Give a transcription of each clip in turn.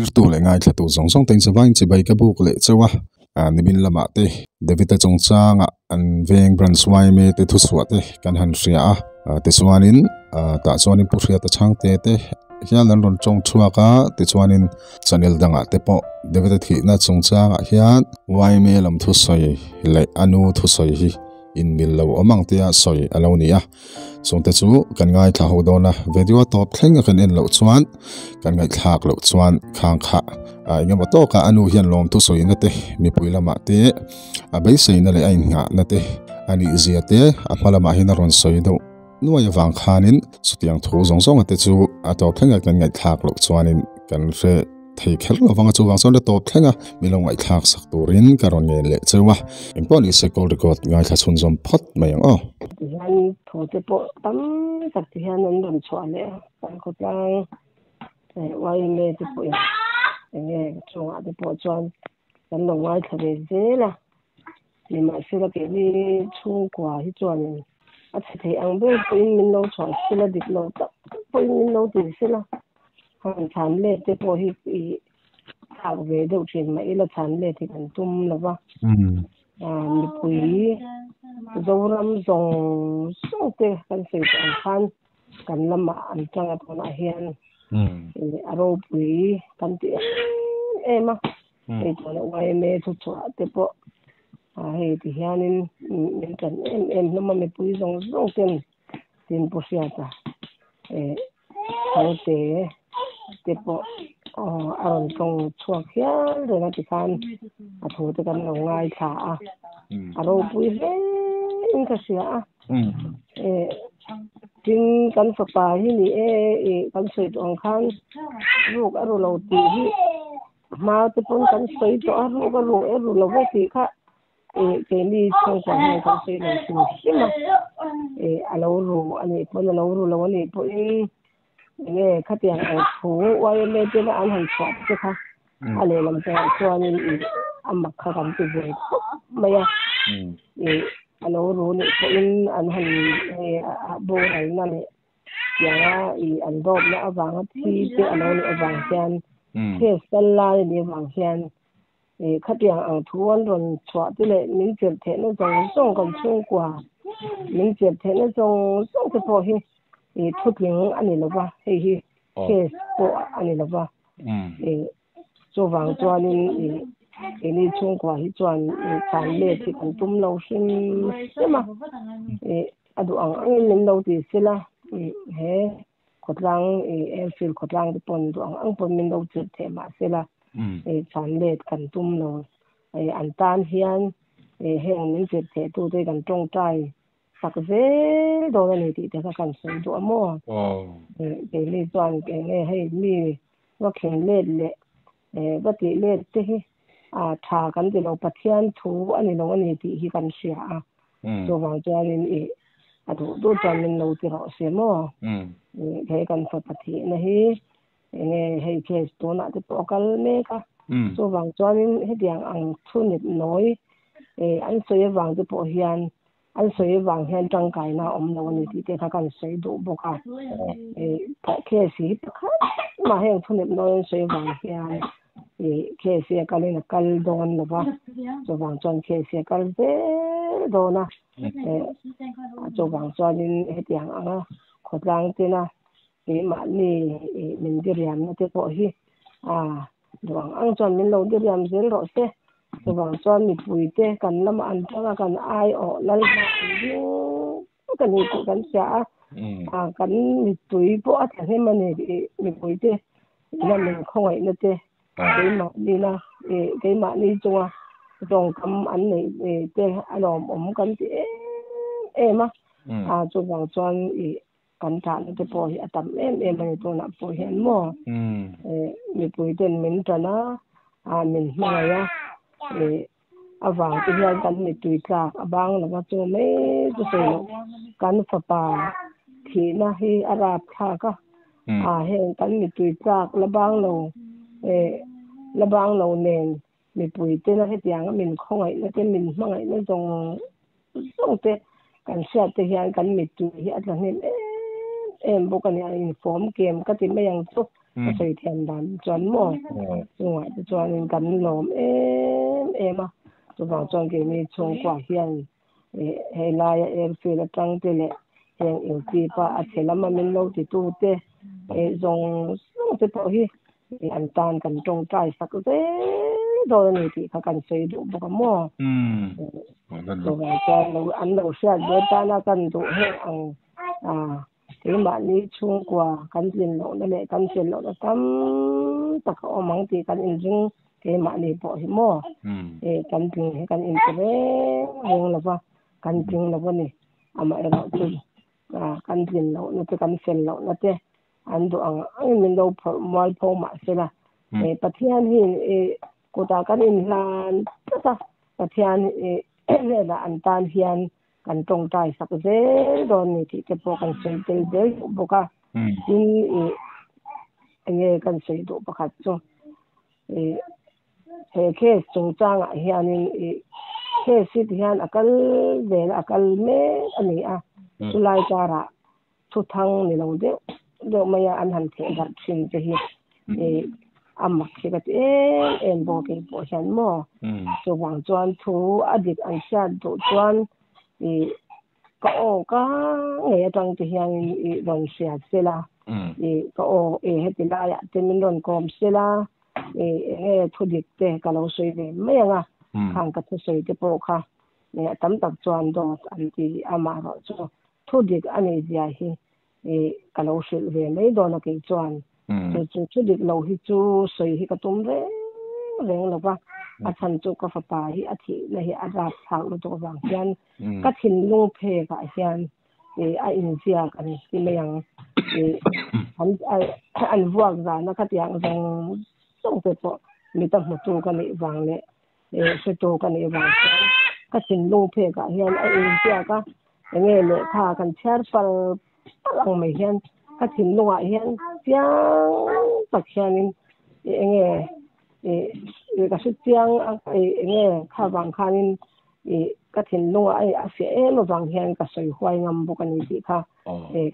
Thlirtu leh ngaithlatu zawng zawng te in chawvain chibai ka buk leh chauh a, nimin lamah te David-a chungchangah an veng branch yma te thuchhuah te kan han hria a, tichuanin tah chuanin Pu Hriata Chhangte te hian an rawn tawng chhuak a, tichuanin channel dangah te pawh David-a thihna chungchangah hian yma lam thusawi leh a nu thusawi hi inmil lo awm ang tia sawi a lo ni a. Chungte chu kan ngaithla ho dawn a, video tawp thleng a kan en loh chuan kan ngaihthlak loh chuan khang kha eng emaw tawkah a nu hian lawmthu sawina te mipui lamah te a beiseina leh a innghahna te a nih zia te a hma lamah hian a rawn sawi deuh nuai avang khanin chutiang thu zawng zawnga te chu a tawp thleng a kan ngaihthlak loh chuanin kan hre thei kher lo vang a, chuvang chuan la tawp thleng a, min lo ngaihthlak sak turin ka rawn ngen leh cheu a, engpawh ni se call record ngaithla chhunzawm phawt mai ang aw. Tihian thu te pawh tam tak ti hian an rawn chhuah leh a, kan khawtlang YMA te pawhin enge chungah te pawh chuan kan lo ngaithla ve zel a, nimahsela keini chhungkua hi chuanin a chhe thei ang ber pawhin min lo chhuah sela dik lo tak pawhin min lo ti sela. Han chhan let te pawh hi i chak ve deuh thin mah ila chhan let hi kan tum lo va. Mipui Zoram zawng zawng te kan sawi tawh ang khan kan lamah an tang a tunah hian a ropui kan ti em em a. Hei tuna YMA thu chhuah te pawh hei ti hianin min tan em em hlawm a mipui zawng zawng ten tin Pu Hriata Thangte te pawh a rawn tawng chhuak hial reng a tikhan a thu te kan lo ngaithla a, a ropui hle in ka hria a. Tin kan fapa hi ni e ih kan sawi tawh ang khan ruk a ru lo tih hi hma te pawn kan sawi tawh a, ruk a ru e ru lo ve tih kha Ih keini chhungkua hian kan sawi lo hrim hrim a, ih a lo ru a nih pawn a lo ru lo a nih pawhin enge khatiang ang thu YMA tena an han chhuah te kha a lehlam pawhah chuanin ih a mak kha kan ti ve khawp mai a, ih a lo ru nih pawhin an han hei a boralna leh tianga ih an dawpna avanga thi te a lo nih avang hian case kal lai a nih avang hian Ih khatiang ang thu an rawn chhuah te leh min chelh theihna zawng zawng kan chhungkua min chelh theihna zawng zawng te pawh hi ih thutling a ni lo va, hei hi case pawh a ni lo va. Ih chuvang chuanin ih keini chhungkua hi chuan ih chhan let hi kan tum lo hrim hrim a, ih a duh ang angin min lo ti sela ih he Khawtlang i airfield khawtlang te pawn duh ang ang pawn min lo chirh theh mah sela i chhan let kan tum lo. I an tan hian i heng min chirh theh tu te kan tawngtai sak zel dawn a ni tih te kha kan sawi duh a maw? Keini chuan eng nge hei mi va khin let leh va tih let te hi a tha kan ti lo Pathian thu a ni lo a ni tih hi kan hria a. Chuvang chuanin i a duh duh chuan min lo ti rawh se maw? He kan fapa thihna hi enge hei case tunah te pawh a kal mek a. Chuvang chuanin hetiang ang thu nep nawi an sawi avang te pawh hian an sawi avang hian tangkaina a awm lo a ni tih te kha kan sawi duh bawk a. Case hi pakhat mah heng thu nep nawi an sawi avang hian ih case hi a kalin a kal dawn lo va, chuvang chuan case hi a kal zel dawn a, eh chuvang chuanin hetiang anga khawtlang tina keimahni ih min diriamna te pawh hi a duh ang ang chuan min lo diriam zel rawh se, chuvang chuan mipuite kan lamah an tang a kan aiawh lal hma an ding vek a ni tih kan hria a, a kan mittui pawh a tla hnem a ni ih mipuite ina min khawngaihna te keimahni na ih keimahni chunga tawngkam an neih ih te a lawmawm kan ti em em a, a chuvang chuan ih kan thahna te pawh hi a tam em em a ni tunah pawh hian maw ih mipui ten min tan a, a min hmangaih a ih avang te hian kan mittui tlak a bang lo va chu mai chu sawi loh kan fapa thihna hi a rap thlak a a heng kan mittui tlak la bang lo eh la bang lo nen mipui tena hetianga min khawngaihna te min hmangaihna zawng zawng te kan hriat te hian kan mittui hi a tla hnem em em bawk a ni a infawm kem ka ti mai ang chu. Ka sawi thiam dan chuan maw chungah te chuanin kan lawm em em a, chuvang chuan keini chhungkua hian hei laia airfield atang te leh heng youtube a a chhe lama min lo titu te zawng zawng te pawh hi an tan kan tawngtai sak zel dawn a ni tih kha kan sawi duh bawk a maw. Chuvang chuan an lo hriat ve tana kan duh heng ang Keimahni chhungkua kan tlin lohna leh kan fel lohna tam tak a awm ang tih kan inring keimahni pawh hi maw? Kan tling hi kan inti reng reng lo va, kan tling lo a ni. Amaherawh chu kan tlin lohna te kan fel lohna te an duh ang angin min lo phawrh mual pho mah sela Pathian hi kutah kan inhlan tlat a, Pathian hnenah an tan hian kan tawngtai sak zel dawn ni tih te pawh kan sawi tel zel duh bawk a. Tin ih enge kan sawi duh pakhat chu ih he case chungchangah hianin ih case hi tihian a kal zel a kal mek a ni a, chulai karah thuthang ni lo deuh deuh mai a an han theh darh thin te hi ih a mak hi ka ti em em bawk a keipawh hian maw chuvang chuan thu a dik an hriat duh chuan ih ka aw ka ngei atang te hianin ih rawn hria sela ih ka aw ih heti laiah te min rawn kawm sela ih enge thu dik te ka lo sawi ve mai ang a khang ka thusawi te pawh kha a tam tak chuan dawt an ti amaherawh chu Thu dik a nih zia hi ka lo hrilh ve mai dawn a kei chuan. Chu chu thu dik lo hi chu sawi hi ka tum reng reng lo va, a chhan chu ka fapa hi a thihna hi a rap thlak lutuk avang hian ka thinlung phek ah hian a inziak a ni ti mai ang. An vuak zana khatiang zawng zawng te pawh mita hmutu ka nih vang leh hretu ka nih vang chuan ka thinlung phek ah hian a inziak a, enge lehkha kan chhiar pal pal ang mai hian ka thinlung ah hian chiang tak hianin enge ih ka hre chiang a enge kha vang khanin ih ka thinlung ah a fiah em avang hian ka sawi huai ngam bawk a ni tih kha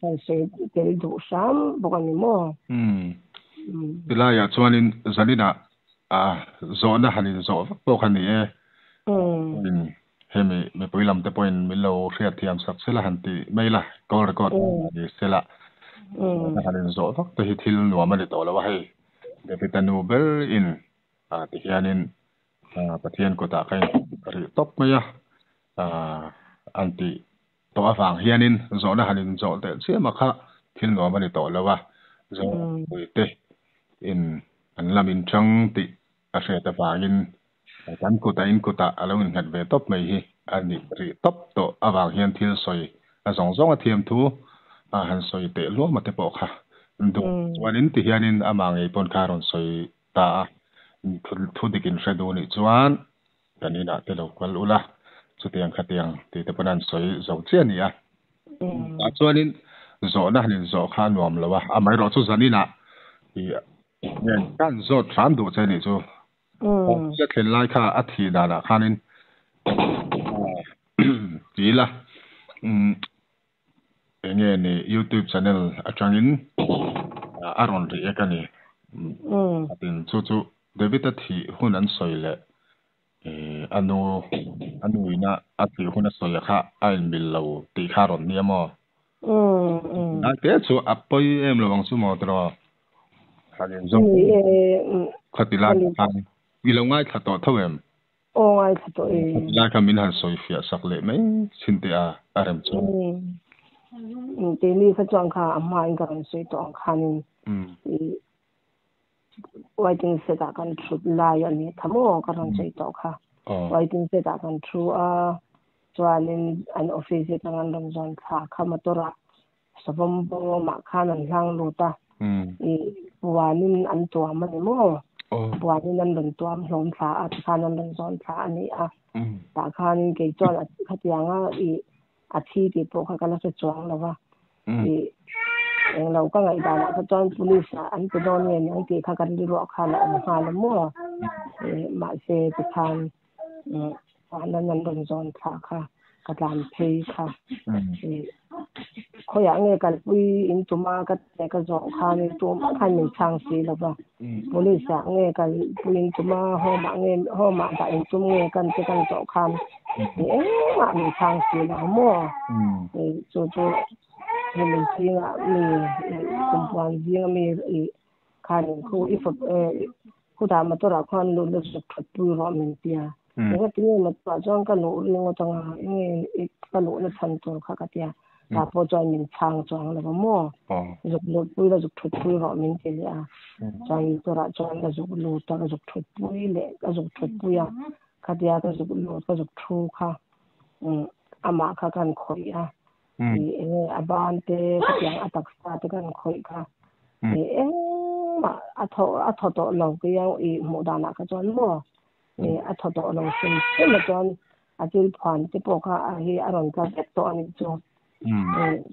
kan sawi tel duh hram bawk a ni maw. Tilaiah chuanin zaninah A, zawhna han inzawh vak pawh kha ni e. In hemi mipui lam te pawhin min lo hriat thiam sak sela han ti mai la, call record ni sela. Zawhna han inzawh vak te hi thil nuam a ni tawh lo a hei. David-a nu ber in ti hianin Pathian kutah kha in rih tawp mai a, an ti tawh avang hianin zawhna han inzawh teh chiam a kha thil nuam a ni tawh lo a, zawhpui te in an lam inchang tih a hriat avangin kan kutah in kutah a lo innghat ve tawp mai hi a nih rih tawp tawh avang hian thil sawi a zawng zawng a thiam thu a han sawi teh luam a te pawh kha duh chuanin ti hianin amah ngei pawn kha a rawn sawi ta a, thu dik in hre duh nih chuan kan inah te lo kal ula, chutiang khatiang tih te pawn an sawi zo chiah a ni a. Tah chuanin zawhna han inzawh kha a nuam lo a, amaherawh chu zan inah ih ka han zawt hram duh che nih chu. Ka thlen lai kha a thih danah khanin ti ila Enge ni youtube channel atangin a rawn ri ek a ni. Tin chu chu David a thih hun an sawi leh a nu a nu ina a thih hun a sawi kha a inmil lo tih kha a rawn nia maw? Lai te chu a pawi em lo ang chu maw tiraw? Han inzawm khati lai khan i lo ngaithla tawh tho em? Aw ngaithla tawh e. Lai kha min han sawi fiah sak leh mai chin teh a, a rem chuan. Umm keini kha chuan kha a hmain ka rawn sawi tawh ang khanin i waiting set ah kan thut lai a ni tha maw ka rawn sawi tawh kha. Waiting set ah kan thu a chuanin an office atang an rawn zawn thla kha motor ah Savawm bawmah khan an hlang lut a, i puanin an tuam a ni maw? Puanin an rawn tuam hlawm thla a, tikhan an rawn zawn thla a ni a. Tah khanin kei chuan a khatianga i a thi tih pawh kha ka la hre chuang lo va. I englo ka ngaihdanah kha chuan police ah an ti dawn nge niang tih kha ka rilruah khan a awm nghal a maw? Mahse tikhan Puanan an rawn zawn thla kha ka tlan phei kha. Khawiah nge kalpui in tuma ka tih ka zawh khan tumah khan min chhang si lo va. Police ah nge kalpui in tuma home ah nge home ah dah in tum nge kan ti kan zawh khan engmah min chhang si lo maw. Chu chu hemi zingah mi kumpuan zinga mi khan khu i khutah motor ah khuan lut la zuk that pui rawh min tia. Engati nge motor ah chuan ka luh ringawt anga enge ka luhna chhan tur kha ka tia. Tah pawh chuan min chhang chuang lo va maw. Zuk lut pui la zuk thut pui rawh min ti leh a. Chuan motor ah chuan ka zuk lut a ka zuk thut pui leh ka zuk thut pui a. Khatia ka zuk lut ka zuk thu kha amah kha kan khawih a. Enge a ban te khatiang a taksa te kan khawih kha engmah a thaw a thaw tawh lo kei ang i hmuh danah kha chuan maw a thaw tawh lo hrim hrim a chuan a thil phuan te pawh kha a hi a rawn tla vek tawh a nih chu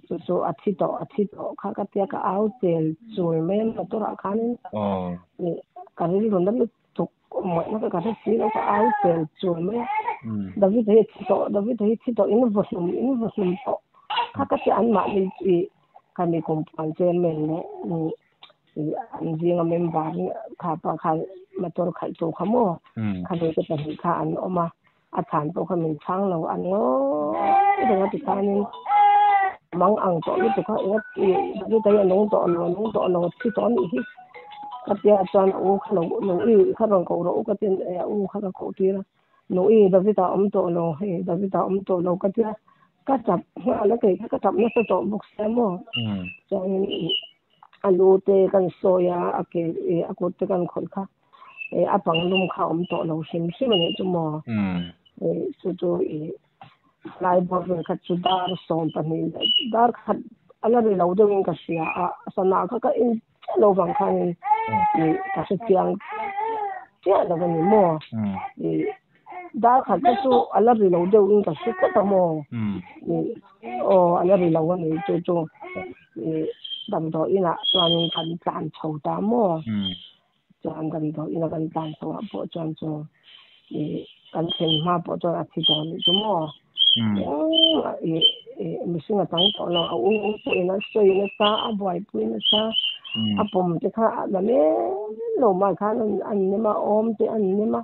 chu chu a thi tawh a thi tawh kha ka tia ka au chel chul mai a motor ah khanin ka rilru na lutuk mawihna ka ka hre si lo ka au chel chul mai a David hi thi tawh David hi thi tawh in vaw hlum in vaw hlum tawh kha ka ti an mahni i khami kum puan chairman leh an zinga member kha pa kha motor khalh tu kha maw khami te pahnih kha an awm a a chhan pawh kha min chhang lo an ngawi reng a ti khanin mang ang tawh lutuk a enga David a hi a nung tawh lo a nung tawh lo a thi tawh a nih hi ka tia chuan a u kha lo lo i kha rawn koh rawh u ka tia a u kha ka koh tir a nu i David a awm tawh lo hei David a awm tawh lo ka tia ka tap nghal a kei kha ka tap nasa tawh bawk sia maw chuanin a lu te kan sawi a a ke a kut te kan khawih kha. A pang lum kha awm tawh lo hrim hrim a nih chu maw? Chu chu i lai bawr vel kha chu dar 12 leh dar khat a la ri lo deuhin ka hria a, sana kha ka en chiah lo vang khanin i ka hre chiang chiah lo a ni maw? I dar khat kha chu a la ri lo deuhin ka hre tlat a maw? I aw a la ri lo a ni chu chu i damdawi inah chuanin kan tlan chho ta maw? Chuan damdawi ina kan tlan chho ah pawh chuan chu ih kan thlen hma pawh chuan a thi tawh anih chu maw. Engmah ih ih mihring a chang tawh lo a u u pawhin a sawi nasa a buaipui nasa a pawm te kha a la mek lo mai khan an nem a awm te an nem a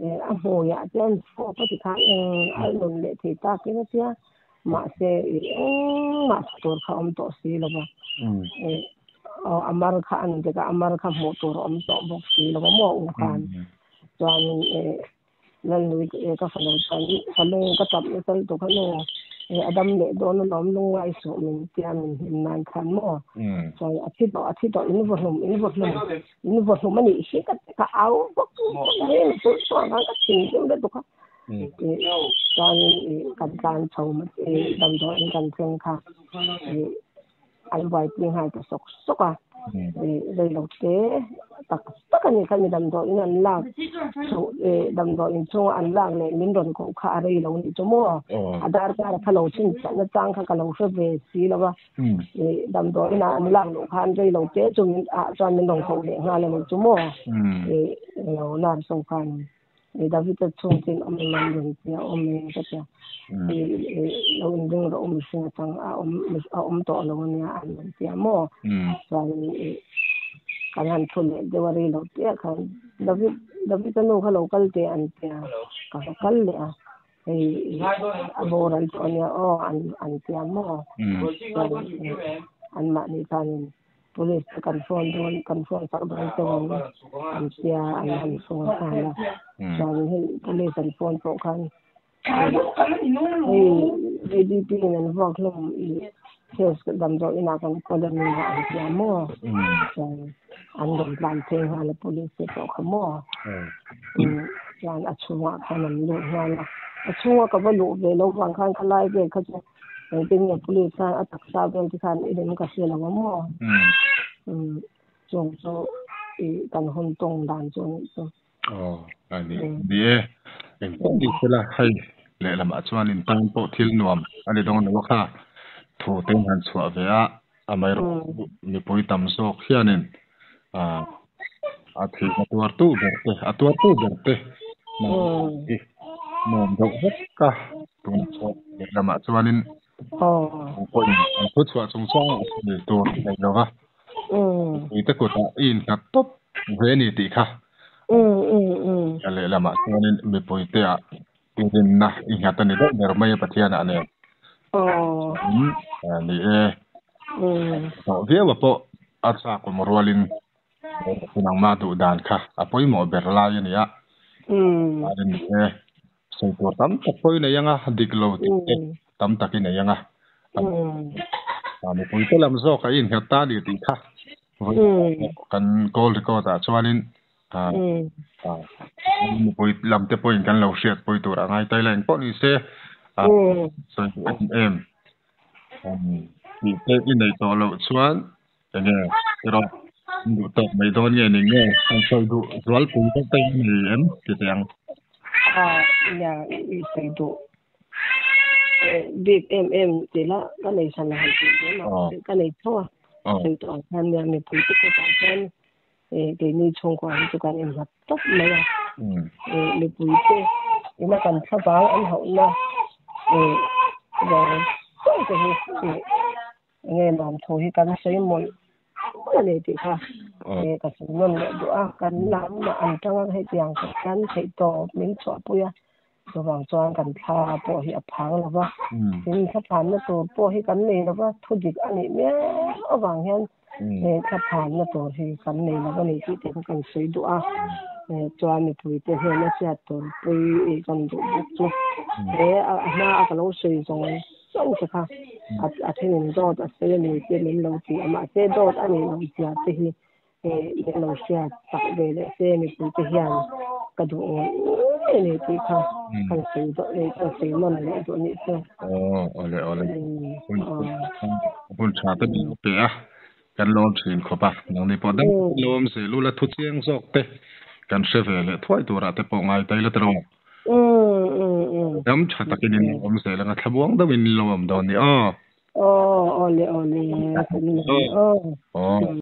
ih a hmui ah te an fawp a tikhan eng a rawn leh thei tak in a tia Mahse i engmah tha tur kha awm tawh si lo va, i aw a mar kha a ni dik a, a mar kha hmuh tur a awm tawh bawk si lo va maw u khan. Chuanin i Lalnui ka fanu chuan ka lung ka tap nasa lutuk a nu, i a dam leh dawn alawm lungngai suh min tia min hlim nan khan maw. Chuan a thi tawh a thi tawh in vaw hlum in vaw hlum in vaw hlum a nih hi ka ti kha au vak vak mai a ni chu chuan khan ka thinrim lutuk a. Chuanin kan tlan chho damdawiin kan thleng kha an buaipui nghal ta sawk sawk a, reilo te tak tak a ni kha mi damdawiin an lak chhoh damdawiin chhunga an lak leh min rawn koh kha a reilo nih chu maw, a darkar kha lo chhinchhiah na chang kha ka lo hre ve si lo a, damdawiin ah an lak loh khan reilo te chu min ah chuan min rawn koh leh nghal a ni chu maw, lo nurse ho khan. David-a chhungtin awm em an rawn ti a, awm em ka ti a, lo inring rawh u mihring atang a awm a awm tawh lo ania an rawn ti a maw? Chuan kan han thu leh deuh a rei lo te ah khan David David-a nu kha lo kal teh an ti a, ka va kal leh a, hei a boral tawh ania aw an an ti a maw? Chuan anmahni khanin Police te kan phone dawn kan phone sak dawn te ang an tia an han phone nghal a chuan hei police an phone pawh khan hei VDP in an vuak hlawm i case damdawi inah kan kawl a nia an tia maw chuan an rawn tlan phei nghal a police te pawh kha maw chuan a chhungah khan an lut nghal a a chhunga ka va luh ve loh vang khan khalai vel kha chu Engtin nge police khan a taksa vel te khan i lem ka hre lo a maw? Chung chu i kan hun tawng dan chu a nih chu. Aw, a ni. Ni e, engpawh ni sela hei lehlamah chuan in tan pawh thil nuam a ni dawn lo a kha. Thu te in han chhuah ve a, amaherawh chu mipui tam zawk hianin a thihna tuartu ber te, a tuartu ber te hi nuam deuh vek a. Tunah chuan lehlamah chuanin. Aw. Pawhin an thu chhuah chungchangah sawi tur i nei lo va. Mipui te kutah i innghat tawp ve a ni tih kha. A lehlamah chuanin mipui teah i rinna i nghat a ni deuh ber mai a Pathianah nen. Ni e. Hlawh viau a pawh a chak awm rualin nangmah duh dan kha a pawimawh ber lai a ni a. Ni e. Sawi tur tam tak pawh i nei ang a, dik lo tih te tam tak i nei ang a. Mipui te lam zawk a innghat ta a ni tih kha kan call record ah chuanin mipui lam te pawhin kan lo hriatpui tur a ngai ta ila engpawh ni se sawi duh em em tih te i neih tawh loh chuan enge erawh an duh tawk mai dawn nge ni nge an sawi duh zualpui deuh te hi a ni em ti teh ang. Nia i sawi duh bik em em tih la ka nei san han tih ve mah ka nei tho a sawi tawh ang khan nia mipui te kawtah chuan keini chhungkua hi chu kan innghat tawp mai a mipui te ina kan thlavang an hauhna zawng zawng te hi Enge lawmthu hi kan sawi mawlh mawlh a ni tih kha ka sawi nawn leh duh a, kan lamah an tang a hetiang kan theih tawp min chhuahpui a, chuvang chuan kan thla pawh hi a phang lo va, tin thlaphanna tur pawh hi kan nei lo va, thu dik a nih miau avang hian thlaphanna tur hi kan nei lo a ni tih te kha kan sawi duh a, chuan mipuite hnena hriat tur pui kan duh bawk chu he a hma a ka lo sawi zawng zawng te kha a thenin dawt a sawi a ni tih min lo ti a mahse dawt a nih loh zia te hi min lo hriat chak ve leh se mipui te hian ka duh ngawih ngawih a ni tih kha kan sawi dawt leh kan sawi nawn leh duh anih chu. Aw awle awle hun tha te min lo pe a kan lawm thin khawp a nangni pawh dam takin lo awm zel ula thu chiang zawk te kan hre ve leh thuai turah te pawh ngai ta ila tiraw. Dam tha takin in lo awm zel anga thlamuang deuhin in lo awm dawn ni aw. Aw awle awle. Aw. Aw.